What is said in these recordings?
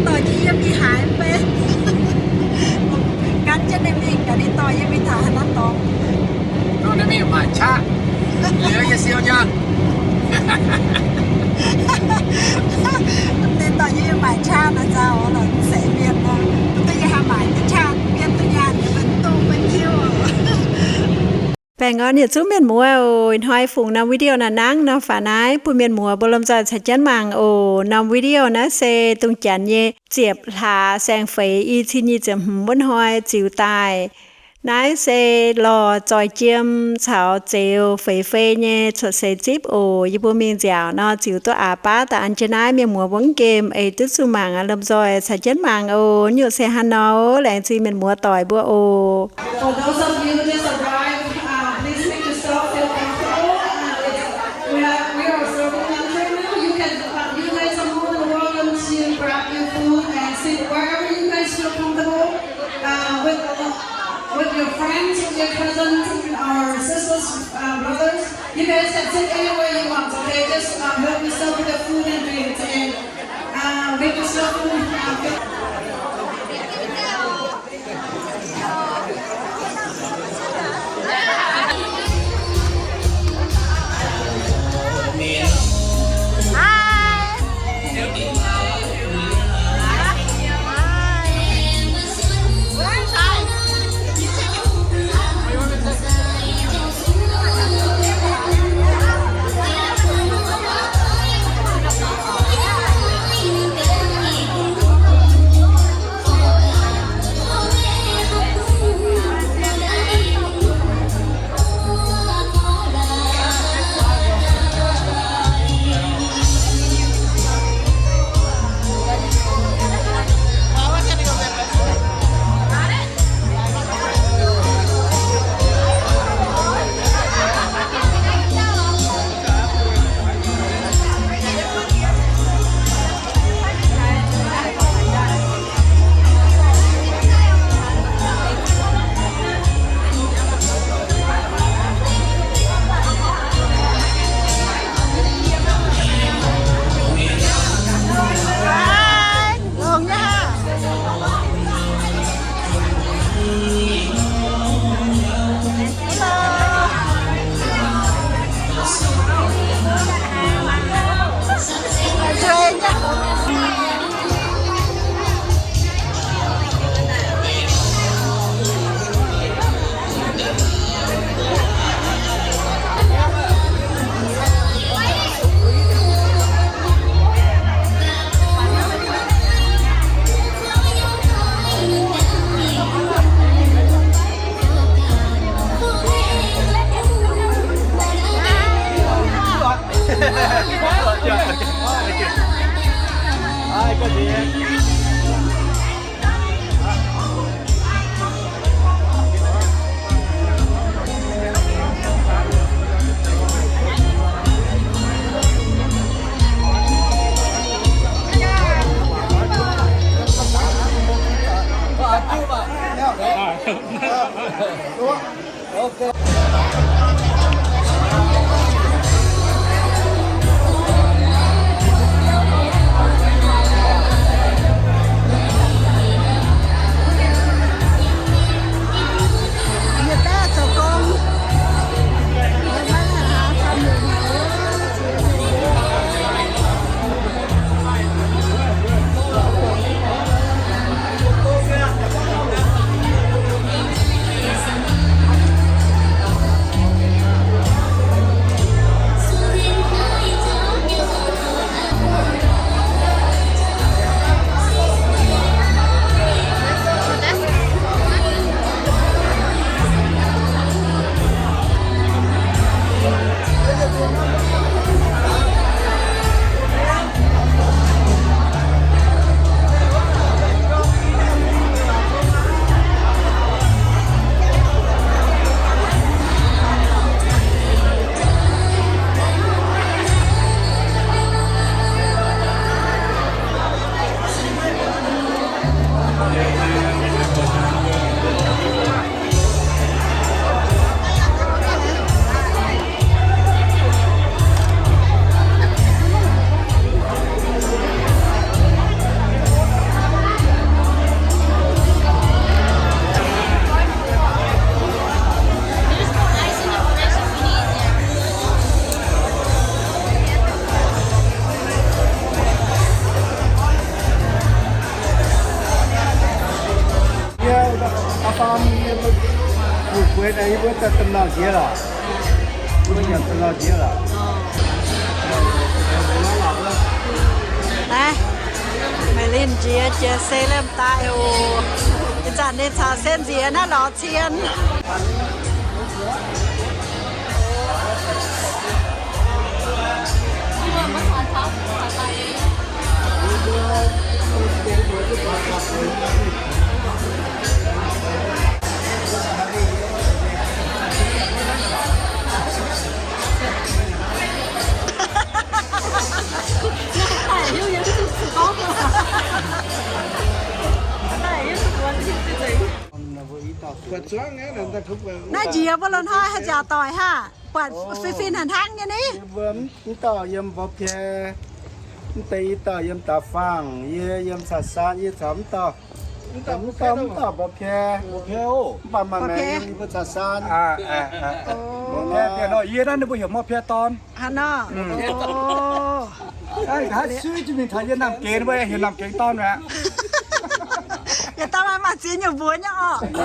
Dorh jienv yie mingh haaix mv bei. Gan jienv ninh mingh, gaax ninh dorh yie mingh taux haaix norm dorngx. Dorh ninh mingh maaic qaqv. Liuz yie siou nyei. Ninh dorh yie mingh maaic qaqv naaic nzauh oc, lorqc mv seix mienh nor. Mv duqv yie haih maaic qaqv mienh duqv nyaanh, mv dongh mbuo jiu oc. Baengh orn yietc zungv mienh muoz oc. Ih hnoi fungx norm video naaiv nangv nor, faaux naaiv bun mienh muoz mbuo lomh nzoih caux jienv mangc oc. Norm video naaiv se dongh Janx nyei ziepc hlaax saeng-feix i cin nyic ziepc hmz wuov hnoi ziux daaih. Naaiv se lorh zoih jiem caux zeux feix fei nyei cuotv seix zipv oc. Yie mbuo mingh nziaauc nor ziux duqv aqc baav daaih an jienv naaiv, mienh muoz mbuo mv gemh eix duqv zuqc mangc aqv, lomh nzoih caux jienv mangc oc. Nyungc se haaix nor, laengz zingh mienh muoz doic mbuo oc. For those of you who just arrived, uh, please make yourself feel comfortable. Uh, it's, we have, we are serving lunch right now. You can, uh, you guys are more than welcome to grab your food and sit wherever you guys feel comfortable, uh, with, with your friends, with your cousins, and our sisters, uh, brothers. You guys can sit anywhere you want, okay? Just, uh, help yourself with the food and drinks and, uh, make yourself feel, uh, feel Naaiv, Maiv Linh nziex jiex se lemh daaih oc. Ih zanc ninh caux se nziex naaiv lorz cien. Naaiv njiec mbuo loz-hnoi haih nziaauc doic haah, buatc fin-fin hnangv hnangv nyei ni. Mv dauh yiem Mba'biei, mv deix i dauh yiem Da'faanh, yie yiem Caa-Saan, yie caux mv dauh, mv dauh, mv dauh Mba'biei, mv baac maaih maengx yiem yie mbuo Caa-Saan. Mba'biei nor, yie naaiv ninh mbuo heuc Mba'biei dorn. Hnangv nor. Suiv jienv mingh taux yie Naamh Gengx, mbuo heuc Naamh Gengx dorn aqv. Yietc dauh maaih ziex nyungc mbuox nyei orqc.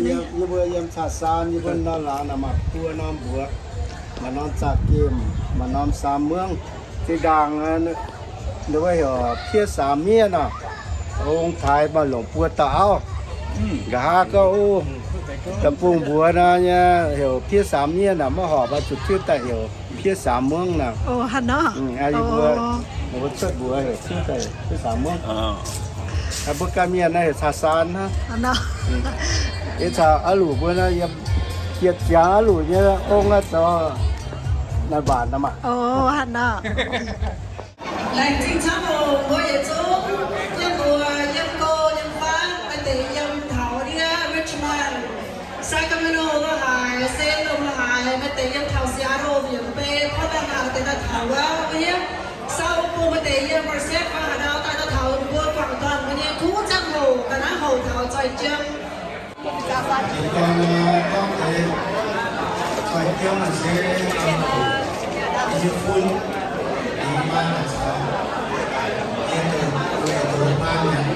Yie mbuo yiem Caa-Saan, yie mbuo norm laangz naaic maaih buo norm mbuox, maaih norm zaqc gemh, maaih norm saam muangv. Zinh ndaangc ninh mbuo heuc Piev Saamx Mienh nor, ong-taaix maaih longc buo dauh auv. Nqa'haav gorngv, o, deic-bung mbuox nor nyei heuc Piev Saamx Mienh nor, maiv horpc, maiv zuqc tiuv daaih heuc Piev Saamx Muangv nor. Yie mbuo, mbuo cuotv mbuox heuc tiuv daaih Piev Saamx Muangv. Mbuo ganh mienh naaiv heuc Caa-Saan hnangv. Yie caux a'luc mbuo naaiv yiem, yietc ziangx a'luc nyei ong naaiv zoux naaiv mbaanc nor maah. Laengz zingh camv oc. Mbuo yietc zungv, yiem mbuo, yiem go, yiem faanv, maaih deix yiem taux ndiev Richmond, Sacramento lo haaix, San Diego lo haaix, maaih deix yiem taux Seattle, yiem bei Portland daaih taux wuov, wuov hiuv, South Pole, maaih deix yiem Merced, maaih haaix nor daaih taux mbuo guangc dorn mbuo nyei kuv ziangh hoc, ga'naaiv hoc taux zoih jiem. Ninh gorngv, gorngv deix zoih jiem naaic se yie fun, yie maaih caux yie dongh, yie dongh baan nyei.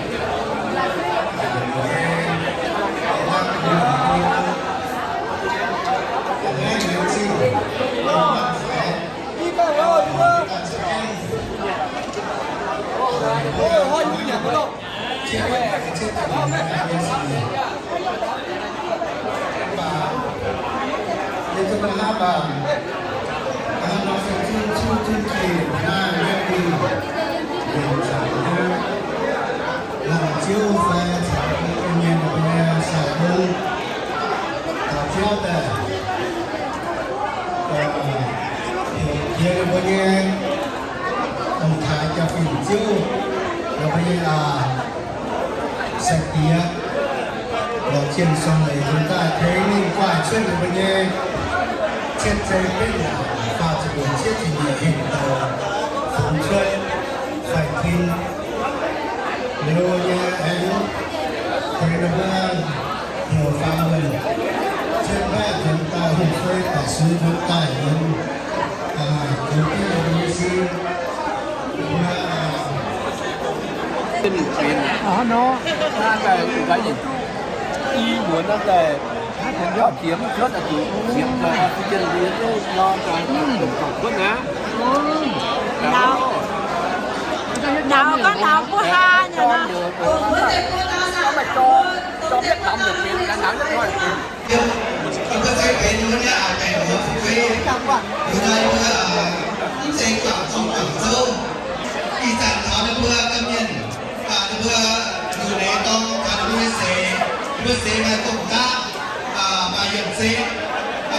Longc Ziouv fai caux mbuo nyei saeng-hung taux jauv daaih, heuc jiex ninh mbuo nyei ong-taaix jaa-fin Ziouv, ninh mbuo nyei aa, sai-diex, lorz zienh sorng leiz nzuonx daaih tengx ninh guaaih cuotv ninh mbuo nyei cietv zei betv naanc faah ziepc luoqc cietv ziepc nyeic hingh douc fungx cuotv faix-tin liuz nyei aengx tengx ninh mbuo heuc faam wuonh cietv baeqv nzuonx daaih hungh fuei daaih sux nzuonx daaih yiem, yiem jienv ninh mbuo nyei sin. Hnangv nor, naaiv daaih nqa'haav yietc zungv i muonz naaiv daaih, naaiv daaih jauv jiex mv cuotv, zuqc siemx daaih oxygen liuz duqv norm daaih, dongh kuotv aqv. Nauz, nauz gorngv nauz mbuo haa nyei nor. Maaih jorm, jorm yietv damz nyei benx, nauz yietv hnoi benx. Yiem mbuo za'gengh benx wuov nyei aac, baengc wuov fu'jueiv, liuz naaiv mbuo mv zeiz guangc zong guangc zouv. Ih zanc taux ninh mbuo ganh mienh, ninh mbuo nzuqc leiz dorng taux ninh mbuo nyei seix, ninh mbuo seix maaih domh daqv, maaih yiemc zeiv,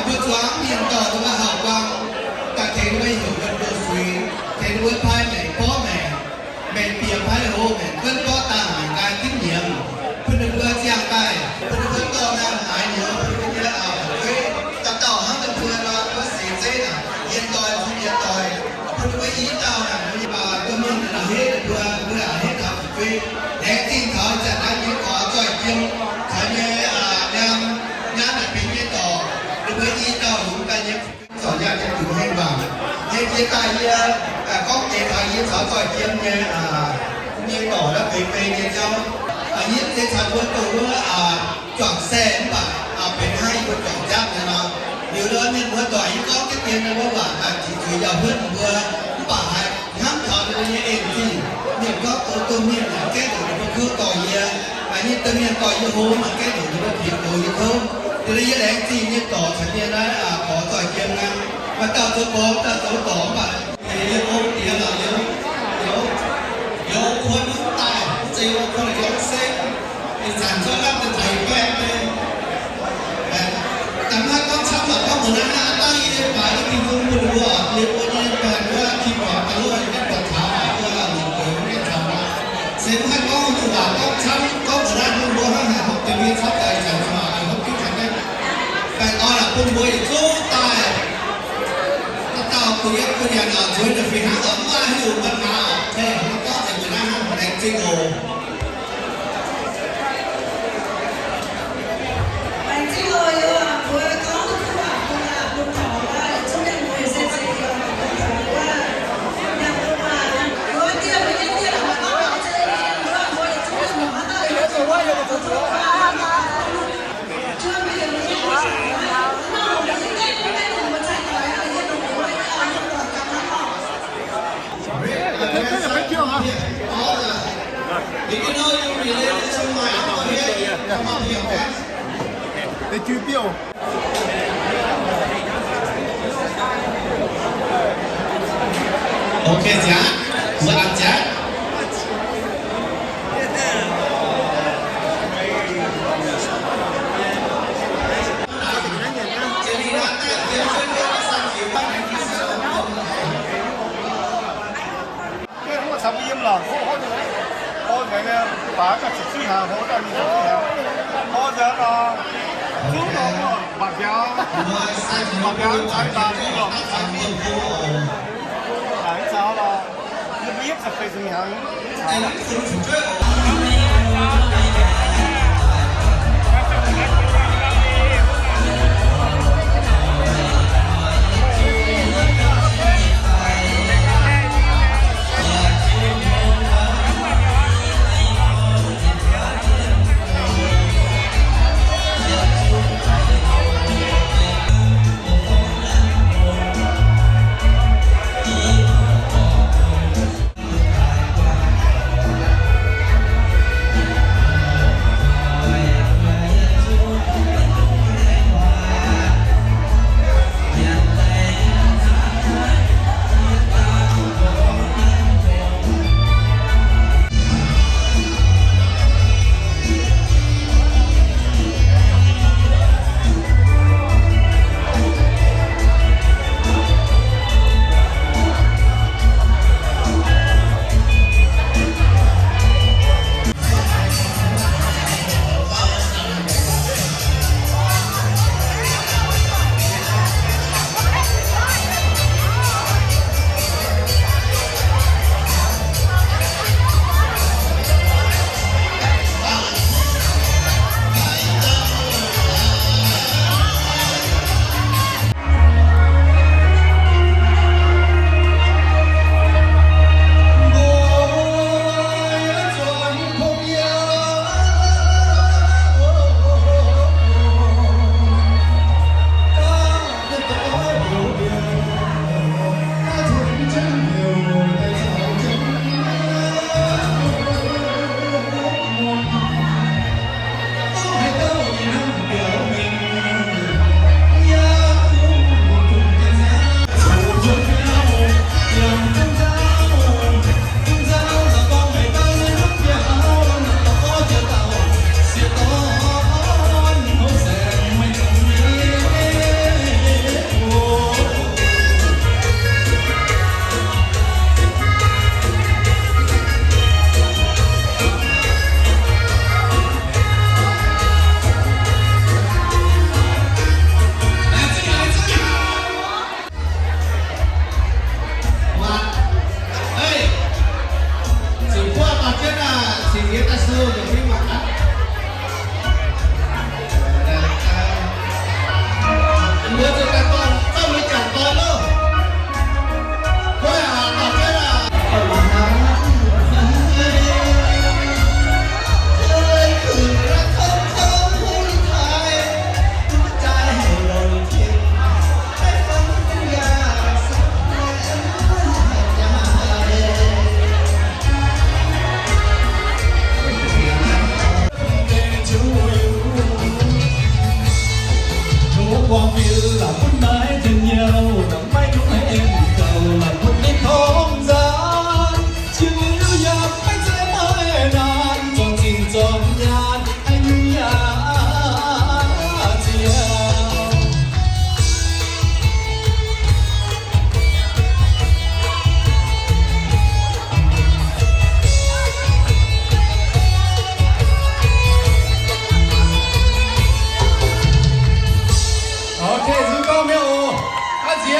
mbuo zuangx mienh dorh ninh mbuo hauh guang, daaih tengx ninh mbuo heuc wuonh loz-suix, tengx ninh mbuo paaiv maengc borqv maengc, maengc bieqc paaiv hoz maengc kuonv borqv daaih maengc nqaai dimv nyiemz, bun ninh mbuo ziangh daaih, bun ninh mbuo dorh naaiv haaix nyouz, bun ninh mbuo nyei aa fu'jueiv dauh dauh hnangv ninh mbuo nor, ninh mbuo seix zeiv naaic, yiem doic bun yiem doic, bun ninh mbuo i dauh naaic, mbuo mienh naaic a'hneiv ninh mbuo, mbuo a'hneiv taux fu'jueiv. Laengz zingh taux ih zanc naaiv nyei gorx zoih jiem caux nyei nyaam, nyaam naaic benx nyei dorc, ninh mbuo i dauh hungx daaih nyei fu'jueiv zorc nyaanh nyei dungz hengh waac. Yie jiex daaih yie gorngv deix taux yie caux zoih jiem nyei, nyei dorc naaiv benx fei nyei jauv. Yie mv zeiz caux mbuo dongh wuov zuangx saeh mv baac Benx hnangv yie mbuo juangc jatv nyei nor, liuz mienh muoz doic yie gorngv jienv dien wuov waac maaih ziex zuiz yaac huotv mbuo, mv baac haiz hnamv taux ninh mbuo nyei en zingh. Mienh gorngv douz domh mienh maiv gaengh ndongc ninh mbuo kouv dorh yie, maaih nyei domh mienh dorh yie hlo maiv gaengh ndongc ninh mbuo piex goux yie kouv. Yie laengz zingh nyei dorc caux mienh naaiv gorx doic jiem naaiv, maaih dauh zoux gorx, dauh zoux dorc, mv baac yie ong diex lorqc, youz, youz kuon mv daaih, mv zeiz youz kuon lorqc, youz se ih zanc zorqv lamh deix taux baeqv deix. Dangh naaiv gorngv camv lorqc, gorngv mbuox naaiv hnangv dangh yie baaix nyei Tin-Hungh bun ninh mbuo, yie mbuo nyei baengh wuov keyboard daaih luoqc yie mbuo taux wuov longc gueix mbuo mienh taux aqv. Se mv haih gorngv nyungc waac gorngv camv, gorngv mbuox naaiv bun mbuo hnangv haaix hopv deix mienh camv daaih ih zanc zuqc aac, hopv jienv taux naaiv. Baengh orn lorqc bun mbuo yietc zungv daaih. Dauh dauh gu'nyuoz gu'nyuoz oc, nzuonx nyei fih hnangv oc, mv maaih haaix nyungc ปัญหา oc. Mv baac gorngv deix mbuo naaiv hnangv laengz zingh oc. If you know you're related to my uncle here, you come up here, okay? They do feel. Okay, Jack. What up, Jack? Caux mbuo yiem lorqc, hov, hov, hov nzengc nyei, baac gauh ziqc zuiz hnaangx, hov daaih mingh ziqc zuiz hnaangx. Hov nzengc nor, zungv nor, mbatc mbiauz, mbatc mbiauz, zaaix daaih mingh lorqc, mv caux mingh. Aa, mv caux lorqc, yie mbuo yietv ziepc feix ziepc hnyangx.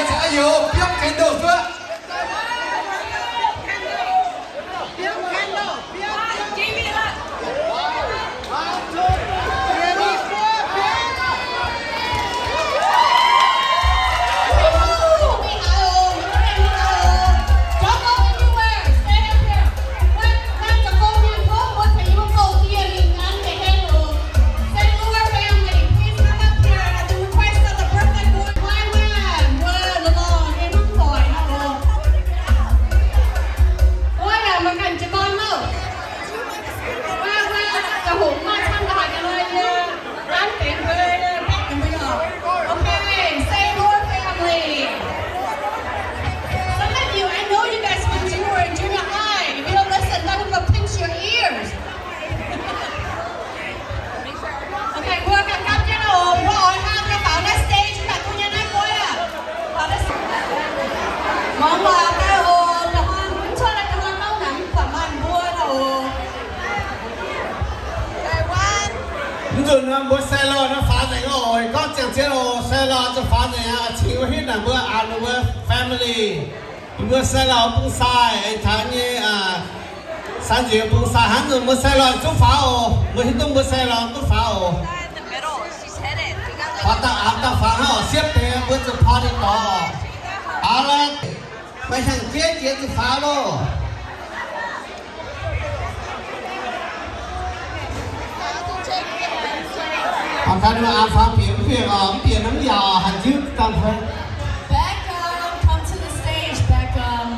Biomv candle duqv. Saint Louis family, please come up here at the request of the birthday boy. Why, why, why, the Lord, in my boy, no. Why, I'm a country boy, no. Why, why, the whole my time, the high, the high, I'm thankful, thankful, y'all. Okay, Saint Louis family. Some of you, I know you guys when you were in junior high. If you don't listen, let him go pinch your ears. Okay, mbuo ganh gapv jienv oc. Mbuo oix hnangv nyei faaux naaiv stage, mbuo ganh duqv nyei naaiv guai aqv. Muangx waac daaih oc. Da'faanh mv cuotv daaih da'faanh mauv naaic mv baac maaih mbuo oc. Mv zuqc nor mbuo sai-lauh nor faaux nzengc oc. Gorngv ziangh zien oc, sai-lauh zuqc faaux nzengc aqv. Cingx wuov hitv naaic mbuo aa ninh mbuo family. Ninh mbuo sai-lauh bung sai, aengx taux nyei aa, san nziex bung sai hnangv nzunc mbuo sai-lauh zuqc faaux oc. Mbuo hiuv duqv mbuo sai-lauh duqv faaux oc. Faaux dauh aqv, dauh faaux hnangv oc. Siepv deix mbuo zuqc party dorh. Aa, meih hnyangx-jeiv jiex zuqc faaux loh. Aa, faaux bieqc mv bieqc oc, mv bieqc mv yaac haih nziuv dangh hnoi. Beckham, come to the stage, Beckham.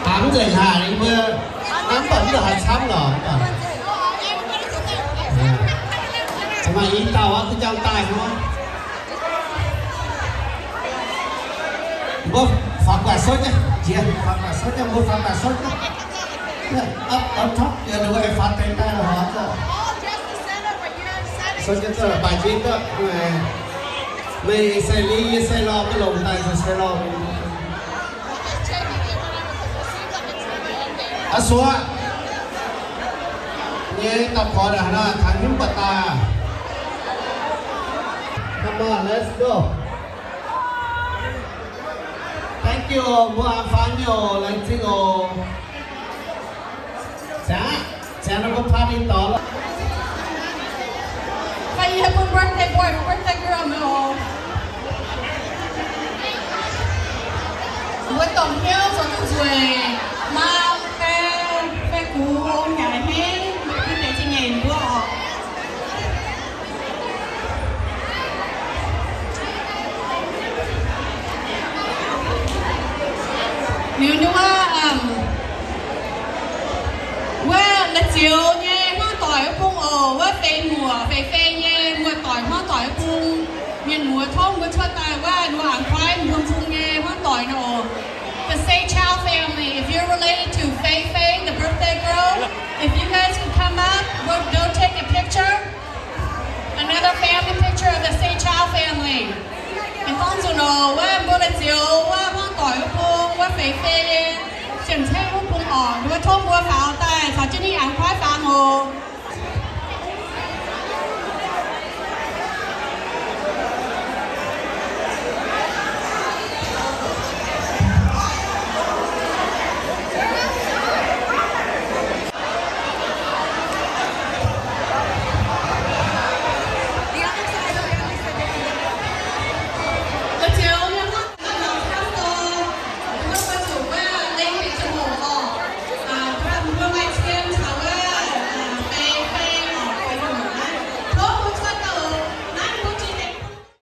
Aa, mv nzengc haic mbuo, mv baac mv haih camv lorqc. Maaih i dauh aqv, kuv jang daaih hnangv. Mbuo faaux gu'nguaaic souv nyei, jiex faaux gu'nguaaic souv nyei, mbuo faaux gu'nguaaic souv nyei. Up, up top, yaac ninh mbuo faaux deix daaih lorqc. Souv nyei zuqc baaic jiex duqv. Meih sai-lingh, yie sai-lauh, maiv longc daaih sai-lauh. Aa, suoqv nyei daux-gorx naaic, taux hnyouv buatc daaih. Come on, let's go. Thank you oc, mbuo aa faanv nyei oc, laengz zingh oc. Ziangx, ziangx nor mbuo party dorh loh. Fai yie bun birthday boy, birthday girl maiv oc. Mbuo dongh hnyouv zoux duqv nzueic, maa, fai, fai gux ong yaac hengv, mbuo deix zingh nyeic mbuo oc. Liuz ndau wuov, wuov la'zioux nyei hmuangv doic wuov bung oc, wuov feix muoc feix fei nyei muoz-doic hmuangv doic wuov bung. Mienh muoz tov mbuo cuotv daaih wuov nor a'hneiv mbuo bung nyei hmuangv doic nor oc. The Seichao family, if you're related to Fei Fei, the birthday girl, if you guys could come up, we'll go take a picture. Another family picture of the Seichao family. Aengx gorngv nzunc oc, wuov mbuo la'zioux wuov hmuangv doic wuov bung, wuov feix fei nyei, Janx-Ceiv wuov bung oc, mbuo tov mbuo faaux daaih caux jienv ninh a'hneiv faaux oc.